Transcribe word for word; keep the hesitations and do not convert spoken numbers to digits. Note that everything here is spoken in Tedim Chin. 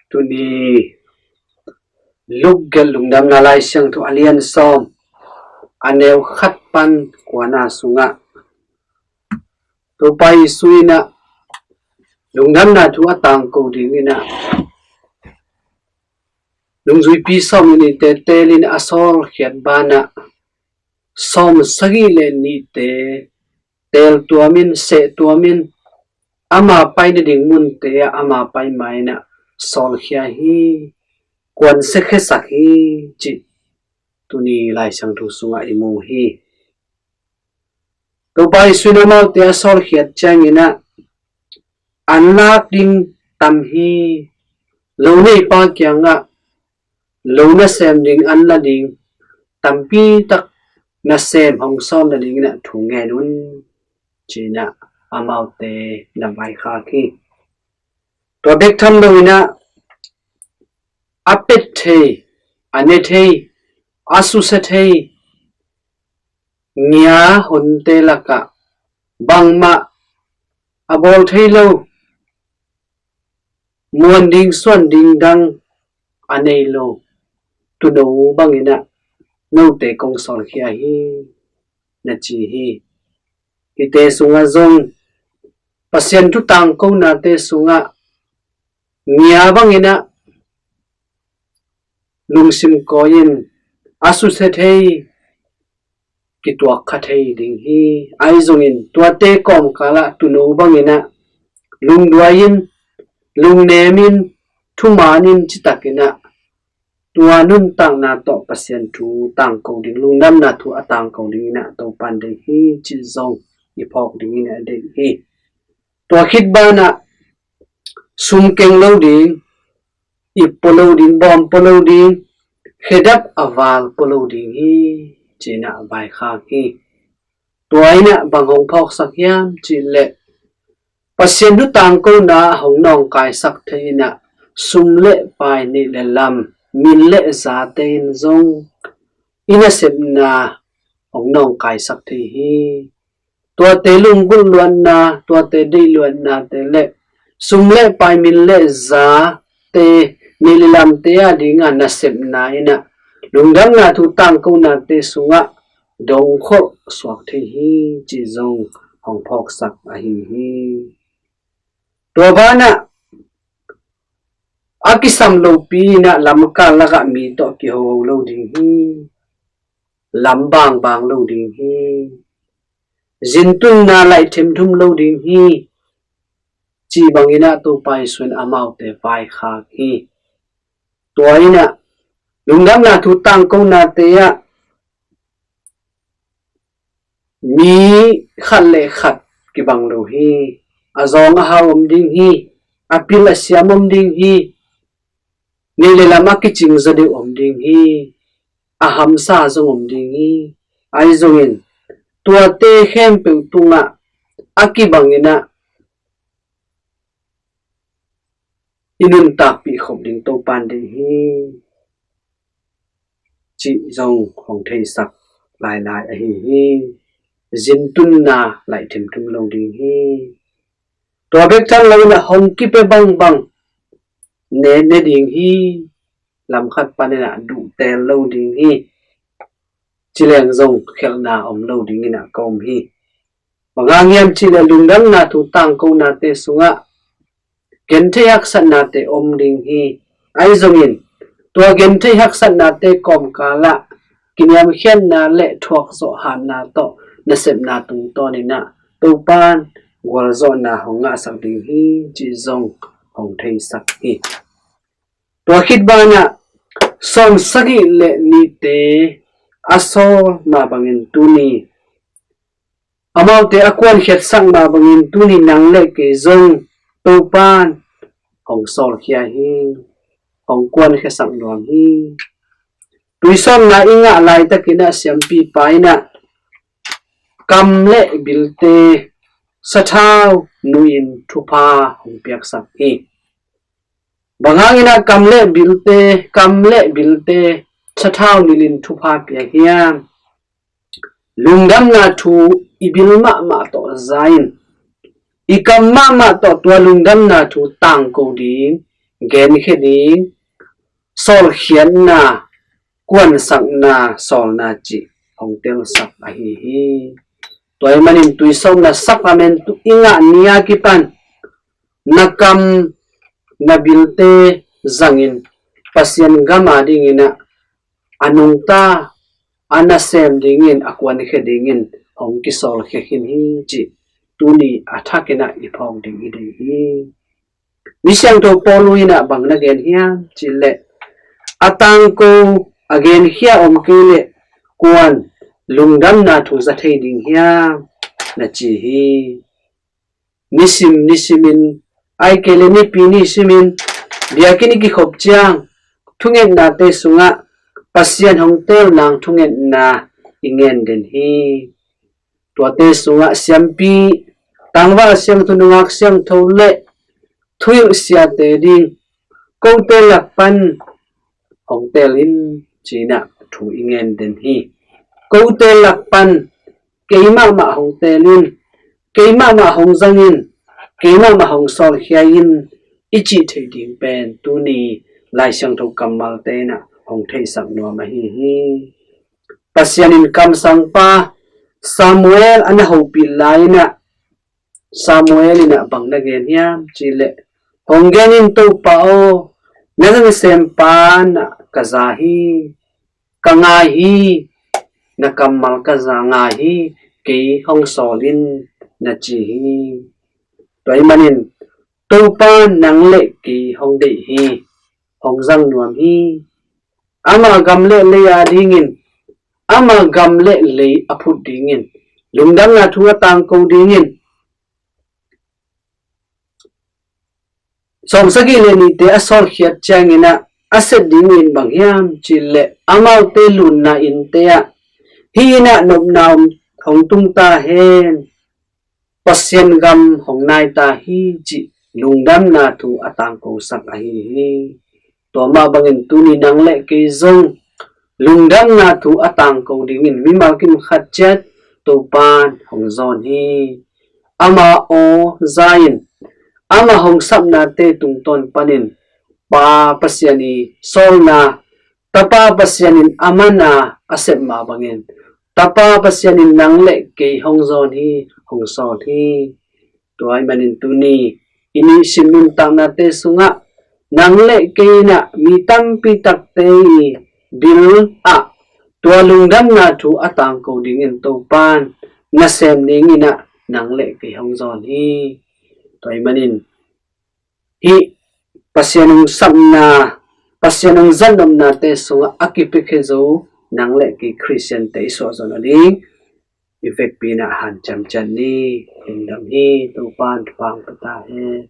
Tuni Luke gelh Lungdamna Lai Siangtho a lian sawm, a neu khat pan kuana sungah Topa Jesu in ah lungdamna thu a tangko dingin ah nungzuipi sawm le nihte telin a sawlkhiat banah sawm sagih le nihte teltuamin, sehtuamin, ama pai nading munte ah ama pai ma-in ah sawlkhia hi, kuansiakhiasak hi, cih tuni Lai Siangtho sungah i mu hi. Topa Jesu in amaute a sawlkhiat ciangin ah an lak ding tam hi, lo neipa kiangah lo nasem ding, an la ding tampi tak nasem hong sawm nadingin ah thu ngen un, ci-in ah amaute na vaikhak hi. Tua bek tham loin ah a pet thei, a ne thei, a susia thei ngia honte lakah bangmah a bawl thei lo, muan ding suan ding dang a nei lo tuuno bangin ah note kong sawlkhia hi, na ci hi. Hihte sungah zong Pasian thu tangkonate sungah ngia bangin ah lungsim kawi-in a susia thei, kituak kha thei ding hi. Ahi zongin tuate kawmkalah tuuno bangin ah lungduai-in, lungnemin, thumanin citakin ah tua nuntakna tawh Pasian thu tangko ding, lungdamna thu a tangko dingin ah Topan deih hi, cih zong i phawk dingin ah deih hi. Tua khit banah sum keng lo ding, ip pua lo ding, bawm pua lo ding, khedap a val pua lo ding hi, ci-in ah vaikhak hi. Tua in ah bang hong phawksak hiam cih leh Pasian thu tangkona hong nawngkaisak thei in ah sum le pai, nih le lam, min le zate in zong i nasepna hong nawngkaisak thei hi. Tuate lunggulh luatna, tuate deih luatnate le sum le pai, min le zate, nih le lamte a dinga nasepna in ah lungdamna thu tangkonate sungah dongkholh suak thei hi, cih zong hong phawksak ahi hi. Tua banah a kisam lopi in ah lamkal lakah mi tawh kihoho lo ding hi, lam bangbang lo ding hi, zintunna laih themthum lo ding hi, cih bangin ah Topa Jesu in amaute vaikhak hi. Tua in ah lungdamna thu tangkonate ah mi khat le khat kibang lo hi. A zawng a hau om ding hi, a pil a siam om ding hi, nih le lam a kicing zaw deuh om ding hi, a hamsa zong om ding hi. Ahi zongin tuate khempeuh tungah a kibangin ah i nuntakpih khop ding Topan deih hi, cih zong hong theisak lailai ahi hi. Zintunna laih themthum lo ding hi. Tua bek tham loin ah hong kipia bangbang ne ne ding hi. Lam khat panin ah duhtel lo ding hi, ci leng zong khelhna om lo dingin ah ka om hi. Bang hang hiam cih leh lungdamna thu tangkonate sungah genthei haksatnate om ding hi. Ahi zongin tua genthei haksatnate kawmkalah kiniamkhiatna le thuakzawh hatna tawh nasepna tungtawnin ah Topan gualzawhna hong ngahsak ding hi, cih zong hong theisak hi. Tua khit banah sawm sagih le nihte a sawl mah bangin tuni, amaute a kuankhiatsak mah bangin tuni nang le kei zong Topan hong sawlkhia hi, hong kuankhiasak nuam hi. Tuisawmna i ngah laitakin ah siampipa in ah kam le bilte sathau nuhin thupha hong piaksak hi. Bang hangin ah kam le bilte, kam le bilte sathau nuhin thupha pia hiam? Lungdamna thu i bil mahmah tawh za-in, i kam mahmah tawh tua lungdamna thu tangko ding genkhia ding, sawlkhiatna, kuansakna, sawlna cih hong telsak ahi hi. Tua ahih manin tuisawpna sakrament i ngah ni a kipan na kam na bilte zangin Pasian gam a dingin ah a nungta, a nasem dingin, a kuankhia dingin hong kisawlkhia khin hi cih tuni a thakin ah i phawk ding i deih hi. Mi siangtho Paul in ah bang na gen hiam cih leh, a tangko a genkhia om kei leh kuan lungdamna thu za thei ding hiam na ci hi. Nisim nisimin, ahih kei leh nipi nisimin biakinn i kikhop ciang thungetnate sungah Pasian hong teel nang thungetna i ngen den hi. Tuate sungah siampi, tangval siangtho, nungak siangtho le thuhilh siate ding kote lak pan hong teel in ci-in ah thu i ngen den hi. Kote lak pan keimahmah hong teel in, keimahmah hong zang in, keimahmah hong sawlkhia in i cih theih ding pen tuni Lai Siangtho kammalte in ah hong theisak nuam ahi hi. Pasian in kamsangpa Samuel a na hopih lai-in ah Samuel in ah bang na gen hiam cih leh, hong gen in, Topa aw, na nasempa na ka za hi, ka ngai hi, na kammal ka za ngai hi, kei hong sawl in na ci hi. Tua ahih manin Topa nang le kei hong deih hi, hong zang nuam hi. Ama gam le lei a dingin, ama gam le lei a phut dingin, lungdamna thu a tangko dingin, sawmsagih le nihte a sawlkhiat ciangin ah a sep ding in bang hiam cih leh, amaute lunna innte ah hih in ah nopna om hong tung ta hen, Pasian gam hong nai ta hi cih lungdamna thu a tangkosak ahi hi. Tua mah bangin tuni nang le kei zong lungdamna thu a tangko dingin mimal kim khat ciat Topan hong zawn hi. Ama aw za-in ama hong sapnate tungtawn panin Pa Pasian i sawlna, Tapa Pasian in a man a a sep mah bangin Tapa Pasian in nang le kei hong zawn hi, hong sawl hi. Tua ahih manin tuni i nisim nuntaknate sungah nang le kei in ah mi tampi takte i bil ah tua lungdamna thu a tangko dingin Topan nasem dingin ah nang le kei hong zawn hi. Tua ahih manin hih Pasian hong sapna, Pasian hong zatnopnate sungah a kipiakhia zo nang le kei Khristiante i suahzawh nading i vekpi in ah hanciam ciat ni. Lungdam hi. Topan thupha hong pia ta hen.